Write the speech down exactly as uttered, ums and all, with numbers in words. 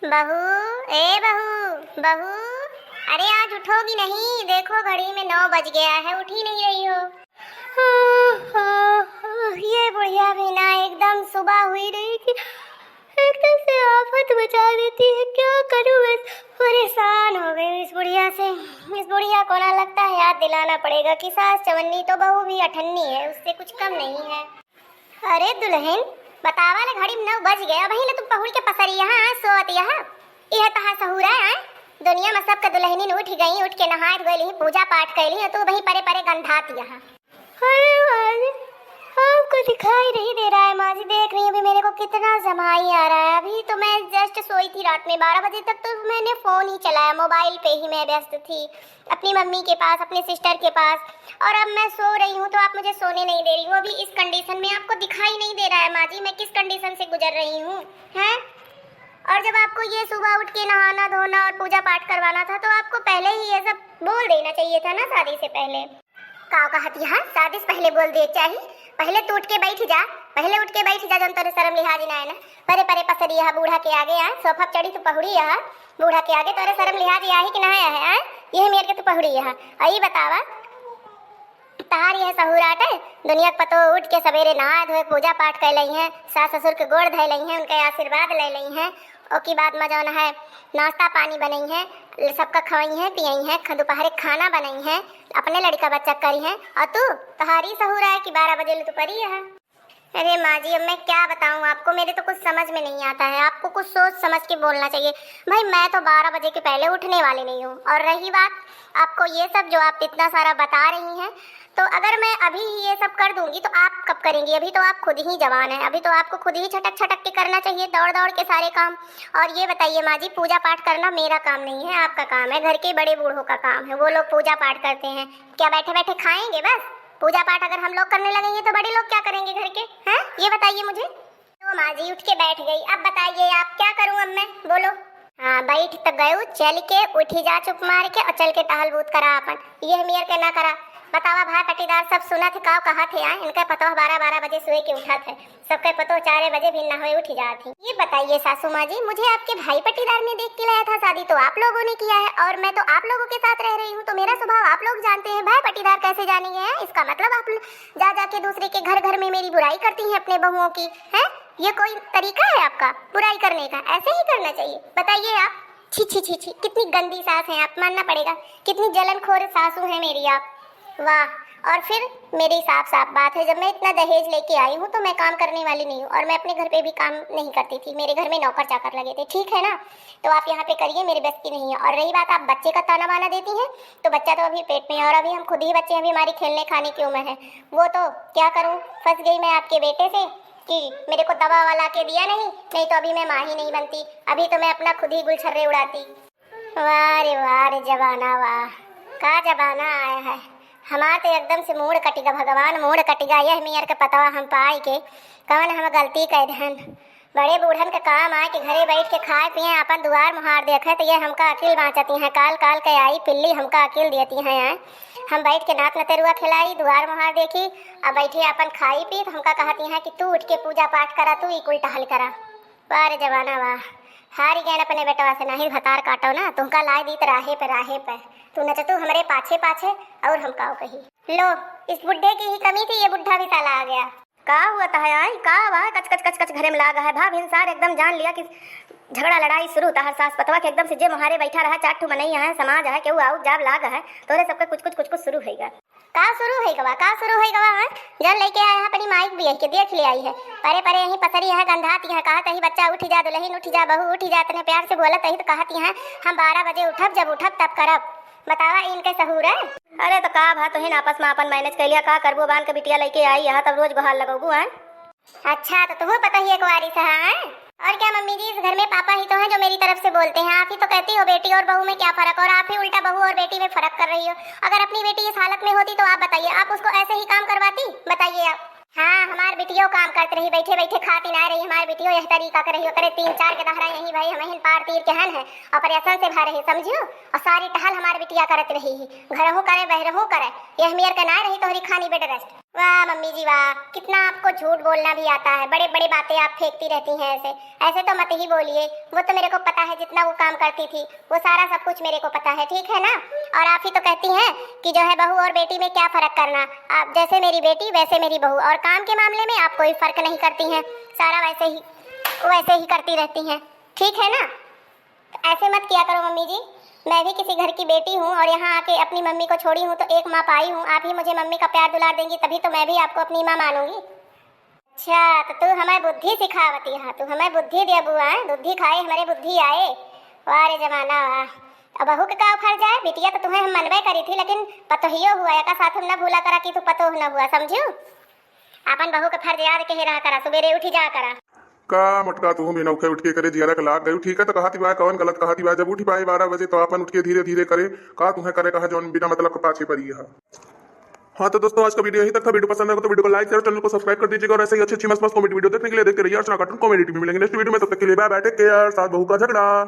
बहू, ए बहू, बहू, अरे आज उठोगी नहीं? देखो घड़ी में नौ बज गया है, उठ ही नहीं रही हो। ये बुढ़िया भी ना एकदम सुबह हुई रही कि एकदम से आफत मचा देती है। क्या करूँ, बस परेशान हो गई इस बुढ़िया से। इस बुढ़िया को ना लगता है याद दिलाना पड़ेगा कि सास चवन्नी तो बहू भी अठन्नी है, उससे कुछ कम नहीं है। अरे दुलहिन, बतावा ले घड़ी में नौ बज गया, अबहीं ले तू पहुड़ के पसरी यहाँ सोवत यहाँ। इहे तहार सहूर है, हैं? दुनिया में सबके दुलहिनिन उठ गई, उठ के नहाय धोय ली, पूजा पाठ कइली, तू वहीं परे परे गंधात यहाँ। अरे माँ जी, आपको दिखाई नहीं दे रहा है माँ जी, देख रही हूँ अभी मेरे को कितना जमाई आ रहा है। अभी तो मैं just सोई थी रात में बारह बजे तक, तो मैंने फोन ही चलाया, मोबाइल पे ही मैं व्यस्त थी, अपनी मम्मी के पास, अपने सिस्टर के पास। और अब मैं सो रही हूँ तो आप मुझे सोने नहीं दे रही हो। अभी इस कंडीशन में आपको दिखाई नहीं दे रहा है माँ जी, मैं किस कंडीशन से गुजर रही हूँ, हैं? और जब आपको ये सुबह उठ के नहाना धोना और पूजा पाठ करवाना था तो आपको पहले ही ये सब बोल देना चाहिए था ना शादी से पहले। का कहत यहाँ, शादी से पहले बोल दे चाही? पहले तू उठ के बैठ जा, पहले उठ के बैठ जा, जौन तोरे शर्म लिहाज ना है ना। परे परे पसरी यहाँ बूढ़ा के आगे, आए सोफा पे चढ़ी तू पहुड़ी यहाँ बूढ़ा के आगे, तोरे शर्म लिहाज आही कि ना है, आए? यही मेर के तू पहुड़ी यहाँ। और ये बतावा, तहार यह सहूर आटे, दुनिया के पतो उठ के सवेरे नहा धोए पूजा पाठ कर लई हैं, सास ससुर के गोड़ धय लई हैं, उनके आशीर्वाद ले लई हैं, ओकी बाद में जौन है नाश्ता पानी बनई हैं, सबका खवई हैं पियई हैं, ख-, दोपहरे खाना बनई हैं, अपने लड़का बच्चा करी हैं, और तू, तहारी सहूर आए कि बारह बजे ले तू परी है। अरे माँ जी, अब मैं क्या बताऊँ आपको, मेरे तो कुछ समझ में नहीं आता है। आपको कुछ सोच समझ के बोलना चाहिए। भाई, मैं तो बारह बजे के पहले उठने वाली नहीं हूँ। और रही बात आपको ये सब जो आप इतना सारा बता रही हैं, तो अगर मैं अभी ही ये सब कर दूंगी तो आप कब करेंगी? अभी तो आप खुद ही जवान हैं, अभी तो आपको खुद ही छटक छटक के करना चाहिए, दौड़ दौड़ के सारे काम। और ये बताइए माँ जी, पूजा पाठ करना मेरा काम नहीं है, आपका काम है, घर के बड़े बूढ़ों का काम है। वो लोग पूजा पाठ करते हैं, क्या बैठे बैठे खाएंगे बस? पूजा पाठ अगर हम लोग करने लगेंगे तो बड़े लोग क्या करेंगे घर के, हैं? ये बताइए मुझे। तो माँ जी उठ के बैठ गई। अब बताइए आप, क्या करूँ अब मैं, बोलो। हाँ, बैठ तो गयू, चल के उठी जा चुप मार के और चल के टहल बूत करा अपन। ये मेर के ना करा। बतावा भाई पटीदार सब सुनत है, काव कहत है, आए? इनका पतोह बारह बारह बजे सोए के उठत है, सबके पतोह चारे बजे भी ना होए उठी जात है। ये बताइए सासू माँ जी, मुझे आपके भाई पटीदार ने देख के लाया था, शादी तो आप लोगों ने किया है और मैं तो आप लोगों के साथ रह रही हूँ, तो मेरा स्वभाव आप लोग जानते हैं, भाई पटीदार कैसे जानेंगे, हैं? इसका मतलब आप लो-, जा जाके दूसरे के घर घर में मेरी बुराई करती हैं अपने बहुओं की, हैं? ये कोई तरीका है आपका बुराई करने का? ऐसे ही करना चाहिए। बताइए आप, छी छी छी छी, कितनी गंदी सास हैं आप, मानना पड़ेगा, कितनी जलनखोर सासू हैं मेरी आप। वाह। और फिर मेरी साफ साफ बात है, जब मैं इतना दहेज लेके आई हूँ तो मैं काम करने वाली नहीं हूँ, और मैं अपने घर पे भी काम नहीं करती थी, मेरे घर में नौकर चाकर लगे थे, ठीक है ना? तो आप यहाँ पे करिए, मेरे बस की नहीं है। और रही बात आप बच्चे का ताना बाना देती हैं, तो बच्चा तो अभी पेट में है और अभी हम खुद ही बच्चे हैं, अभी हमारी खेलने खाने की उम्र है। वो तो क्या करूँ, फंस गई मैं आपके बेटे से कि मेरे को दवा वाला के दिया नहीं, नहीं तो अभी मैं माँ ही नहीं बनती, अभी तो मैं अपना खुद ही गुलछर्रे उड़ाती। वाह रे वाह रे जमाना वाह, का जमाना आया है। हमार तो एकदम से मूड़ कटिगा भगवान, मूड़ कटिगा। यह मेर के पतवा हम पाई के कवन हम गलती कइ देहन। बड़े बूढ़न के काम आए कि घरे बैठ के खाए पिए, अपन दुआर मुहार देखे, तो ये हमका अकिल बाँचती हैं। काल काल के आई पिल्ली हमका अकिल देती हैं। आए हम बैठ के नात नतेरुआ खिलाई, दुआर मुहार देखी, अब बैठे अपन खाई पी, तो हमका कहती हैं कि तू उठ के पूजा पाठ करा, तू ई कुल टहल करा। वाह रे जमाना वाह, हारी गए अपने बेटवा से, नहीं भतार काटो ना, तुमका लाए दी त राहे पे राहे पे, तू नचतू हमरे पाछे पाछे। और हम काव कही। लो, इस बुढ़े की ही कमी थी, ये बुढ़ा भी साला आ गया। का हुआ तहै आई? का हुआ है? कच कच कच कच घरे में लाग है। भा भिनसार एकदम जान लिया कि झगड़ा लड़ाई शुरू। तहर सास पतवा के एकदम से जे मुहारे बैठा रहा, चार ठो मनई है, समाज है, केहू आउब जाब लाग है, तोरे सबके कुछ कुछ कुछ कुछ शुरू होइगा। का शुरू होइगा बा? का शुरू होइगा बा? हाँ, जौन लेके आया है अपनी माई के बियाह के, देख ले आई है। परे परे यहीं पसरी है, गंधात यहाँ, कहत यहीं बच्चा उठ जा, दुलहिन उठ जा, बहू उठ जा, इतने प्यार से बोलत यहीं तो कहत यहाँ हम बारह बजे उठब, जब उठब तब करब। बतावा इनके सहूर है? अरे तो का भा, तोहिन आपस में आपन मैनेज कर लिया, का करबू? बान के बिटिया लेके आई यहाँ, तब रोज गोहार लगौबू, हैं? अच्छा, तो तुहू पतोहिए कुंवारी से, हाँ? और क्या मम्मी जी, इस घर में पापा ही तो हैं जो मेरी तरफ से बोलते हैं। आप ही तो कहती हो बेटी और बहू में क्या फर्क, और आप ही उल्टा बहू और बेटी में फर्क कर रही हो। अगर अपनी बेटी इस हालत में होती तो आप बताइए, आप उसको ऐसे ही काम करवाती? बताइए आप। हाँ, हमार बिटियो काम करत रही, बैठे बैठे खाती ना रही। हमार बिटियो यह तरीका के रही, ओकरे तीन चार के दहरा यही भाई, हम हिन पार तीर के हन है, ऑपरेशन से भा रही, समझियो। और सारी टहल हमार बिटिया करत रही ही, घरहू करे बहरहू करे, यह मेर के ना रही तोहरी खानी बेड रेस्ट। वाह मम्मी जी वाह, कितना आपको झूठ बोलना भी आता है, बड़े बड़े बातें आप फेंकती रहती हैं ऐसे। ऐसे तो मत ही बोलिए, वो तो मेरे को पता है जितना वो काम करती थी, वो सारा सब कुछ मेरे को पता है, ठीक है ना? और आप ही तो कहती हैं कि जो है बहू और बेटी में क्या फर्क करना, आप जैसे मेरी बेटी वैसे मेरी बहू, और काम के मामले में आप कोई फर्क नहीं करती हैं, सारा वैसे ही वैसे ही करती रहती हैं, ठीक है ना? ऐसे मत किया करो मम्मी जी, मैं भी किसी घर की बेटी हूँ और यहाँ आके अपनी मम्मी को छोड़ी हूँ तो एक माँ पाई हूँ। आप ही मुझे मम्मी का प्यार दुलार देंगी तभी तो मैं भी आपको अपनी माँ मानूंगी। अच्छा तो तू हमें बुद्धि सिखावती है, तू हमें बुद्धि दे बुआ, बुद्धि खाए हमारे बुद्धि आए। वाह रे जमाना वाह। अब बहू के का फर्ज है, बिटिया तो तुम्हें हम मनबे करी थी लेकिन पतोहियो हुआ, एका साथ हम न भूला करा कि तू पतोह न हुआ, समझू? आपन बहू के फर्ज याद के रहा करा, सुबेरे उठी जा करा। का मोटका तू बिना उठे उठ के करे जियारा के लाग गयू, ठीक है तो कहती बा कौन गलत कहती बा, जब उठी पाए बारह बजे तो आपन उठ के धीरे धीरे करे, का तुम्हें करे कहा जौन बिना मतलब के पाछे पड़ी है। हाँ तो दोस्तों आज का वीडियो यहीं तक था, वीडियो पसंद आए तो वीडियो को लाइक शेयर चैनल को सब्सक्राइब कर दीजिएगा और ऐसे ही अच्छी अच्छी मस्त मस्त कॉमेडी वीडियो देखने के लिए देखते रहिए अर्चना कार्टून कॉमेडी टीवी। मिलेंगे नेक्स्ट वीडियो में, तब तक के लिए बाय बाय, टेक केयर, सास बहू का झगड़ा।